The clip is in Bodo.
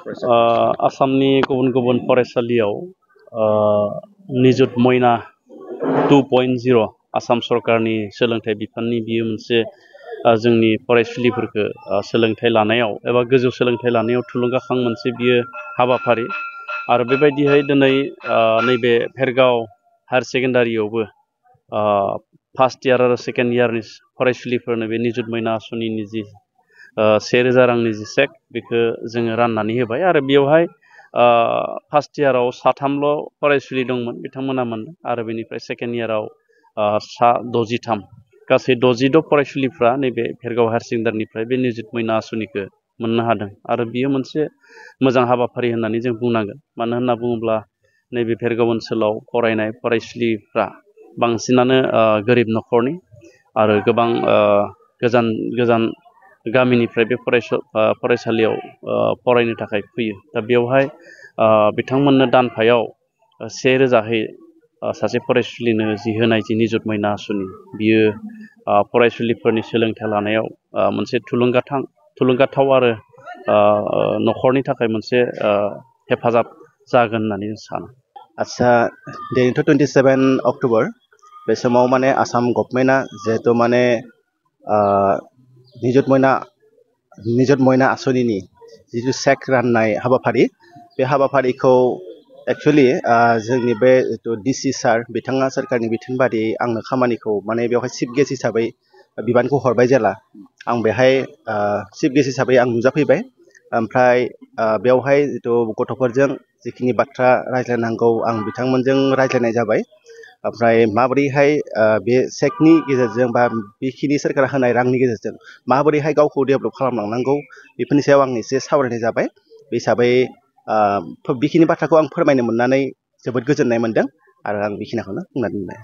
आसामनि गुबुन गुबुन फरायसालियाव निजुत मयना 2.0 आसाम सरकारनि सोलोंथाइ बिफाननि बियो मोनसे जोंनि फरायसुलिफोरखौ सोलोंथाइ लानायाव एबा गोजौ सोलोंथाइ लानायाव थुलुंगाखां मोनसे बियो हाबाफारि आरो बेबायदियै दिनै नैबे भेरगाव हायार सेकेन्डारियावबो फार्स्ट इयार आरो सेकेन्ड इयारनि फरायसुलिफोरनो बे निजुत मयना आसनिनि जि 1000 रांनि जि चेक बेखौ जोङो राननानै होबाय आरो बेवहाय फार्स्ट इयाराव 3ल' फरायसुलि दंमोन बिथांमोना मोनदों आरो बेनिफ्राय सेकेन्ड इयाराव 63 गासै 66 फरायसुलिफ्रा नैबे भेरगाव हायार सेकेन्डारिनिफ्राय बे निजुत मयना आसनिखौ मोननो हादों आरो बियो मोनसे मोजां हाबाफारि होननानै जों बुंनांगोन मानो होनना बुङोब्ला नैबे भेरगाव ओनसोलाव फरायनाय फरायसुलिफ्रा बांसिनानो गोरिब न'खरनि आरो गोबां गोजान गोजान गामिनिफ्राय बे फरायसालियाव फरायनो थाखाय फैयो दा बेवहाय बिथांमोननो दानफायाव 1000 सासे फरायसुलिनो जि होनाय जि निजुत मयना आसनि बियो फरायसुलिफोरनि सोलोंथाइ लानायाव मोनसे थुलुंगाथाव आरो न'खरनि थाखाय मोनसे हेफाजाब जागोन होननानै जों सानो। आच्छा दिनैथ' 27 अक्ट'बर बे समाव माने आसाम गभर्नमेन्टआ जिहेतु माने निजुत मयना आसनिनि जिथु चेक राननाय हाबाफारि बे हाबाफारिखौ एक्चुअलि जोंनि बे डिसि सार बिथाङा सोरखारनि बिथोन बादियै आंनो खामानिखौ माने बेवहाय चिफ गेस्ट हिसाबै बिबानखौ हरबाय जेला आं बेहाय चिफ गेस्ट हिसाबै आं नुजाफैबाय ओमफ्राय बेवहाय जिथु गथ'फोरजों जिखिनि बाथ्रा रायज्लायनांगौ आं बिथांमोनजों रायज्लायनाय जाबाय ओमफ्राय माबोरैहाय बे चेकनि गेजेरजों बा बेखिनि सोरखारा होनाय रांनि गेजेरजों माबोरैहाय गावखौ डेभेलप खालामलांनांगौ बेफोरनि सायाव आं एसे सावरायनाय जाबाय बे हिसाबै बेखिनि बाथ्राखौ आं फोरमायनो मोननानै जोबोद गोजोननाय मोनदों आरो आं बेखिनिखौनो बुंनानै दोनबाय।